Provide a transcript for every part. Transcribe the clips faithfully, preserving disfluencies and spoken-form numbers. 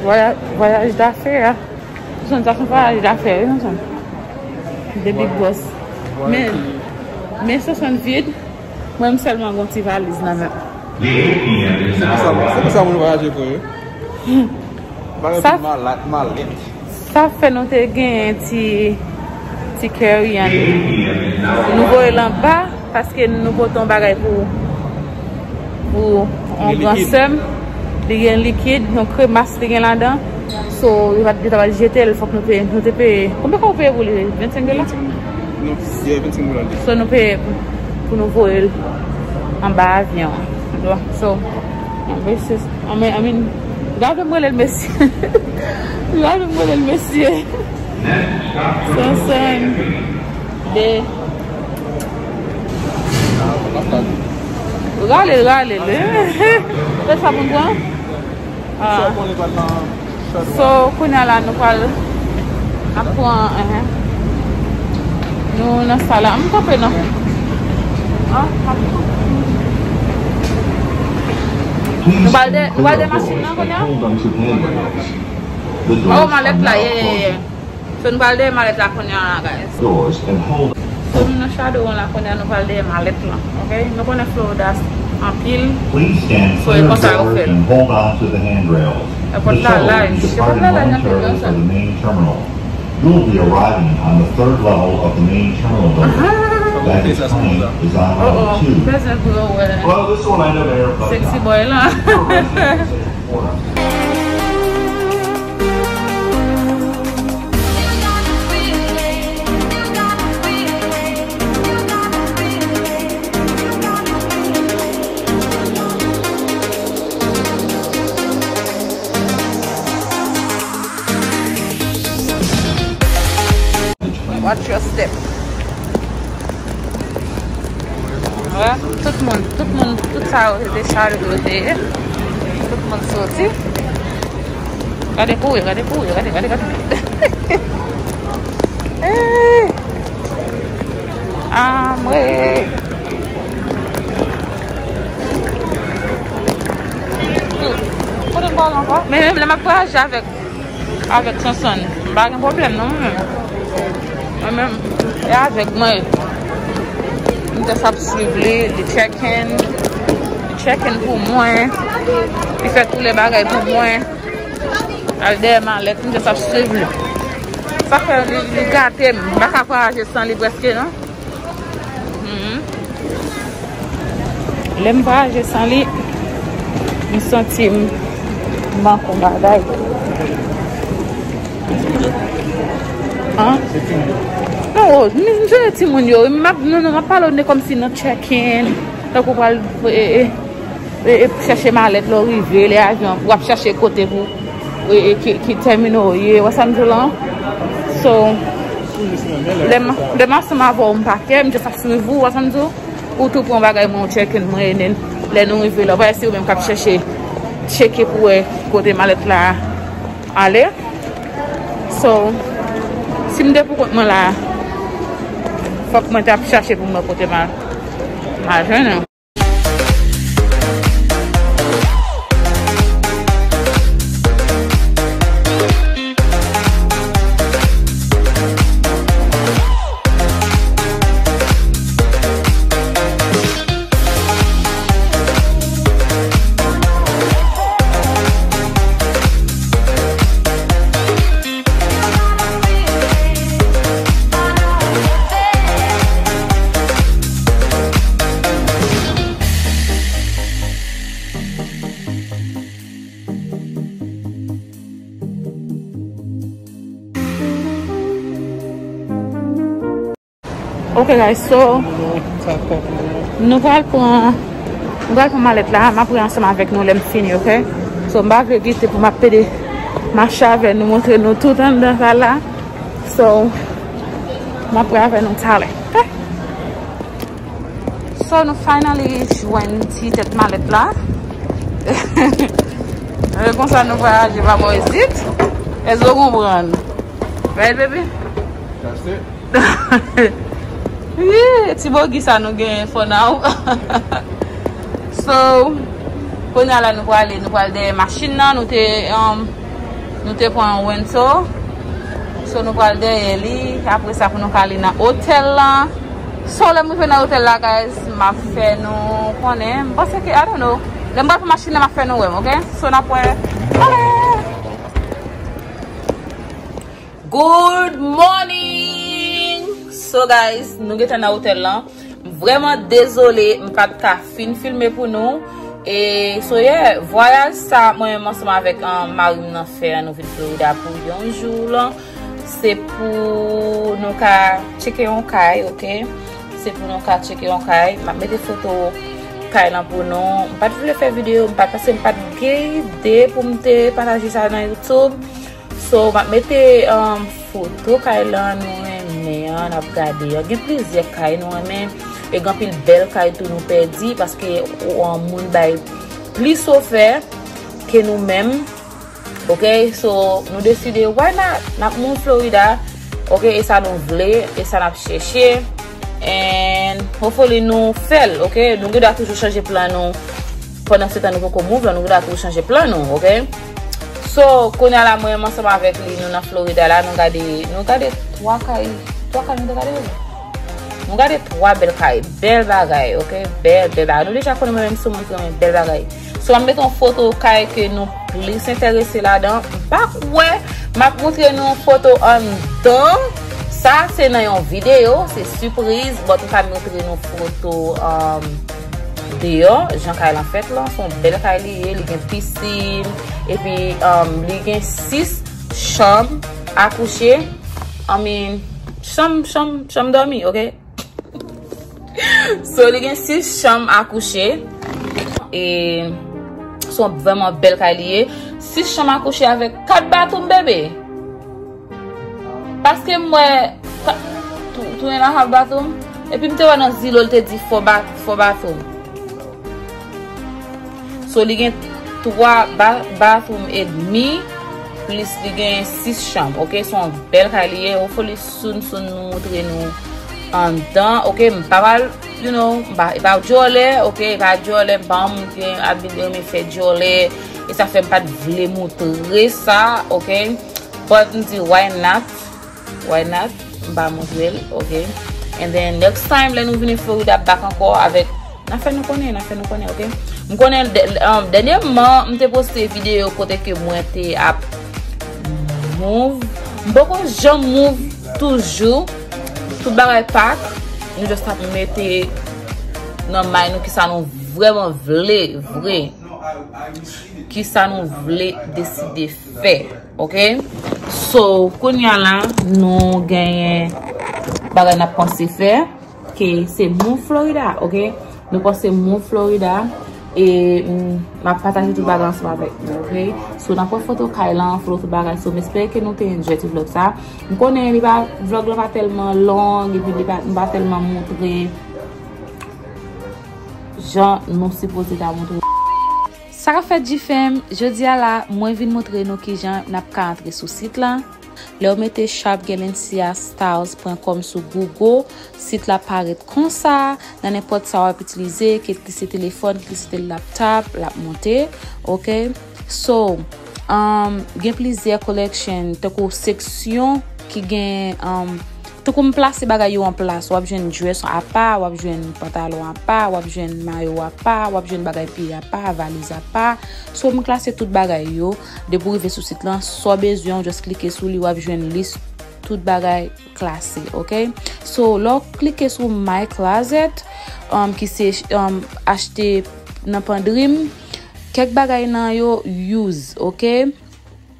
Vwaya-, vwayaj dafè a. Sonson, sa se yon vwayaj dafè, wi, Sonson. De Big Boss. Men, men Sonson vid, mwen m sèlman gon ti valiz nan men m. Se pou sa, se pou sa moun vwayaje vre, wi. Bagay sa, pou malad, malèt. Sa fè nou te gen ti, ti carry on. Nou voye l anba, paske nou pote yon bagay pou, pou yon gran sè m. Li gen likid, yon kremas li gen ladan. So, yo pa t, yo ta pral jete l, fòk nou peye, nou te peye. Konbyen kòb ou peye pou li? Vennsenk dola? Non, yeah, vennsenk dola li. So, nou peye pou, pou nou voye l anba avyon an. So, this is, I mean, I mean, gade m rele l mesye. Gade m rele l mesye. Sonson. De. Rale l, rale l. Lòt sa pou n pran? Ah. So, kounye a la, nou pral ap pran, enhen. Nou nan sa la. M kanpe nan. Ah, nou pral de, nou pral de machin nan kounye a? Oh, malèt la, ye, ye, ye. So, nou pral dèyè malèt la kounye a la, guys. So, nou nan shadow an la kounye a, nou pral dèyè malèt la, ok? Nou konnen Florida anpil. So, e konsa yo fè l. Èpòt la laj. Èpòt la laj anpil, non, sa. You'll be arriving on the third level of the main terminal building. That is coming is on level two. Bezwen pou yo wè. Well, this one I never airplane. Sexy boy la. Watch your step. Wè, tout moun, tout moun, tout sa yo se te chale yo te ye. Tout moun soti. Gade pou yo, gade pou yo, gade, gade, gade. Hey! Amwe! Kote m pral ankò? Men menm lè m ap vwayaje avèk avèk Sonson, m pa gen pwoblèm non, mwen menm. Mwen menm, e avèk mwen. M te sap swiv li, li check-in, li check-in pou mwen, li fè tout lè bagay pou mwen. Al dèyè malèt, m te sap swiv li. Sa fè li, li gate m, m pa ka vwayaje san li prèske non. Mhm. Lè m vwayaje san li, m santi m manke yon bagay. An? Non, oh, m, m se timoun yo. M ap, non, non, m ap pale w de kòmsi nan check-in. Tankou pral, e, e, e, e, chèche malèt lè w rive, lè avyon, w ap chèche kote pou, e, e, ki, ki tèmino w ye, wè sa m di w lan? So, lè m, lè m ansanm avè w, m pa kè, m just ap swiv ou, wè sa m di w? Ou tou pran bagay mwen, ou check-in mwen, e nen, lè nou rive la, w pa wè se ou menm k ap chèche, tcheke pou wè kote malèt la ale. So, si m te pou kont mwen la, fòk mwen t ap chache pou m wè kote m al, m al jwenn ou. Ok, guys, so, nou pral pran, nou pral pran malèt la, m ap wè ansanm avèk nou lè m fini, ok? So, m pa vle kite pou m ap pede mache avè nou, montre nou tout anndan sa la. So, m ap wè avè nou talè, ok? So, nou finally jwenn ti tèt malèt la. E konsa nou vwayaje pa bò isit. Èske w konprann? Right, baby? That's it. Yeah, ti bogi sa nou genyen for now. So, kounye a la nou prale, nou pral dèyè machin nan, nou te, um, Nou te pran yon rental. So, nou pral dèyè li. Apre sa, pou nou ka ale nan otèl lan. So, lè m rive nan otèl la, guys, m ap fè nou konnen. M panse ke, I don't know. Lè m pral pran machin nan, m ap fè nou wè m, ok? So, n ap wè. Ale! Good morning! So, guys, nou gentan nan otèl lan. M vrèman dezole, m pa t ka fin filme pou nou. E, so, yeah, vwayaj sa, mwen menm ansanm avèk, um, mari m nan fè a, nou vin Florida pou yon jou lan. Se pou nou ka tcheke yon kay, ok? Se pou nou ka tcheke yon kay. M ap mete foto kay lan pou nou. M pa t vle fè videyo, m pa t, paske m pa t gen ide pou m te pataje sa nan YouTube. So, m ap mete, um, foto kay lan nou renmen an, n ap gade an. Gen plizyè kay nou renmen. E gen anpil bèl kay tou nou pèdi, paske, um, moun bay plis ofè ke nou menm. Ok, so, nou deside, why not? N ap move Florida. Ok, e sa nou vle, e sa n ap chèche. And hopefully nou fè l, ok? Nou gen dwa toujou chanje plan nou. Pandan se tan nou poko move, nou gen dwa toujou chanje plan nou, ok? So, kounye a la, mwen menm ansanm avèk li, nou nan Florida la, nou gade, nou gade twa kay, twa kay nou te gade yo. Nou gade twa bèl kay, bèl bagay, ok? Bèl, bèl bagay. Nou deja konnen mwen menm sou moun ki renmen bèl bagay. So, m ap mete yon foto kay ke nou plis enterese ladan. M pa kwè m ap montre nou foto anndan. Sa se nan yon videyo, se sipriz. But m ka montre nou foto, um, deyò, jan kay lan fèt lan. Se yon bèl kay li ye, li gen pisin. Epi, um, li gen sis chanm a kouche. I mean, chanm, chanm, chanm dòmi, ok? So, li gen sis chanm a kouche. E se yon vrèman bèl kay li ye. Sis chanm a kouche avèk kat bathroom, bebe. Paske m wè ka-, two, two and a half bathroom. Epi m te wè nan Zillow, l te di four ba-, four bathroom. So, li gen twa ba-, bathroom edmi, plis li gen sis chanm, ok? Se yon bèl kay li ye. Hopefully, soon, soon, nou montre nou anndan, ok? M pa pral, you know, m pa, e pa djòlè, ok? E pa djòlè, m pa yon moun ki ap vin renmen fè djòlè. E sa fè m pa t vle montre sa, ok? But m di, why not? Why not? M pa montre l, ok? And then next time, lè nou vini Florida back ankò avèk, n a fè nou konnen, n a fè nou konnen, ok? M konnen, dè-, um, dènyèman, m te poste videyo kote ke mwen te ap move. M poko janm move toujou. Tout bagay pak. Nou just ap mete nan may nou kisa nou vrèman vle, vre. Kisa nou vle deside fè, ok? So, kounye a la, nou genyen bagay n ap panse fè, ke se move Florida, ok? Nou panse move Florida, e, mm, m ap pataje tout bagay ansanm avèk nou, ok? So, n ap wè foto kay lan, foto tout bagay. So, m espere ke nou te enjoy ti vlog sa. M konnen li pa, vlog lan pa tèlman long, epi li pa, m pa tèlman montre jan nou sipoze ta montre. Sa k ap fèt, G Fam? Jodi a la, mwen vin montre nou kijan n ap ka antre sou sit lan. Lè w mete shop galencia styles point com sou Google, sit la parèt konsa. Nan nenpòt sa w ap itilize, kit li se telefòn, kit li se laptop, l ap monte. Ok? So, um, gen plizyè collection, tankou seksyon ki gen, um, tankou m plase bagay yo an plas, w ap jwenn dress apa, w ap jwenn pantalon apa, w ap jwenn mayo apa, w ap jwenn bagay piye apa, valiz apa. So, m klase tout bagay yo. Depi w rive sou sit lan, sa w bezwen, w just klike sou li, w ap jwenn lis tout bagay klase, ok? So, lè w klike sou My Closet, um, ki se, um, achte nan pandri m, kèk bagay nan yo used, ok?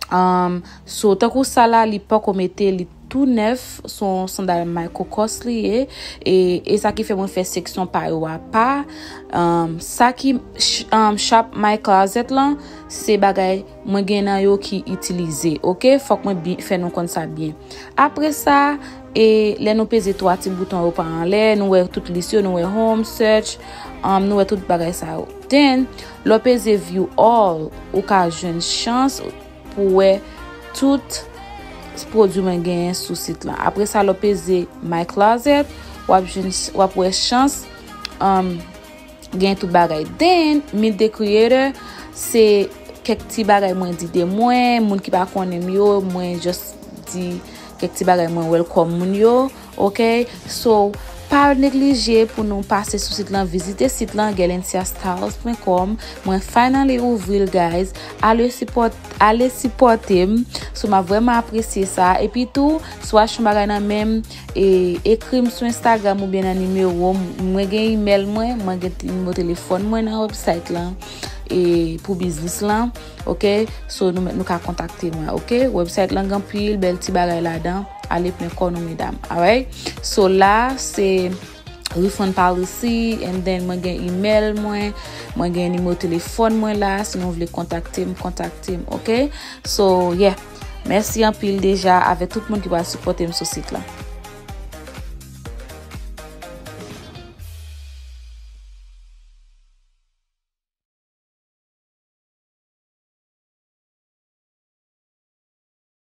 Um, so, tankou sa la, li poko mete, li tou nèf, se yon sandal Michael Kors li ye, e, e sa ki fè mwen fè seksyon pa yo apa. Um, sa ki ch-, um, shop My Closet lan, se bagay mwen gen nan yo ki itilize, ok? Fòk mwen bi-, fè nou konn sa byen. Apre sa, e lè nou peze twa ti bouton yo pa anlè, nou wè tout lis yo, nou wè home, search, um, nou wè tout bagay sa yo. Then, lè w peze view all, ou ka jwenn chans pou wè tout pwodui mwen genyen sou sit lan. Apre sa, lè w peze My Closet, w ap jwenn, w ap wè chans, um, gen tout bagay. Then, Meet the Creator, se kèk ti bagay mwen di de mwen, moun ki pa konnen m yo, mwen just di kèk ti bagay mwen welcome moun yo, ok? So, pa neglije pou nou pase sou sit lan, vizite sit lan, galentia styles pwen kòm. Mwen finally ouvri l, guys. Ale sipòt, ale sipòte m. So, m ap vrèman apresye sa. Epi tou, si w achte yon bagay nan men m, e, ekri m sou Instagram oubyen nan nimewo m. Mwen gen email mwen, mwen gen nimewo telefòn mwen nan website lan, e, pou biznis lan, ok? So, nou, nou ka kontakte mwen, ok? Website lan gen anpil bèl ti bagay ladan. Ale pran kò nou, medam. Alright? So, la, se refund policy, and then mwen gen email mwen, mwen gen nimewo telefòn mwen la, si nou vle kontakte m, kontakte m, ok? So, yeah. Mèsi anpil deja avèk tout moun ki pral sipòte m sou sit lan.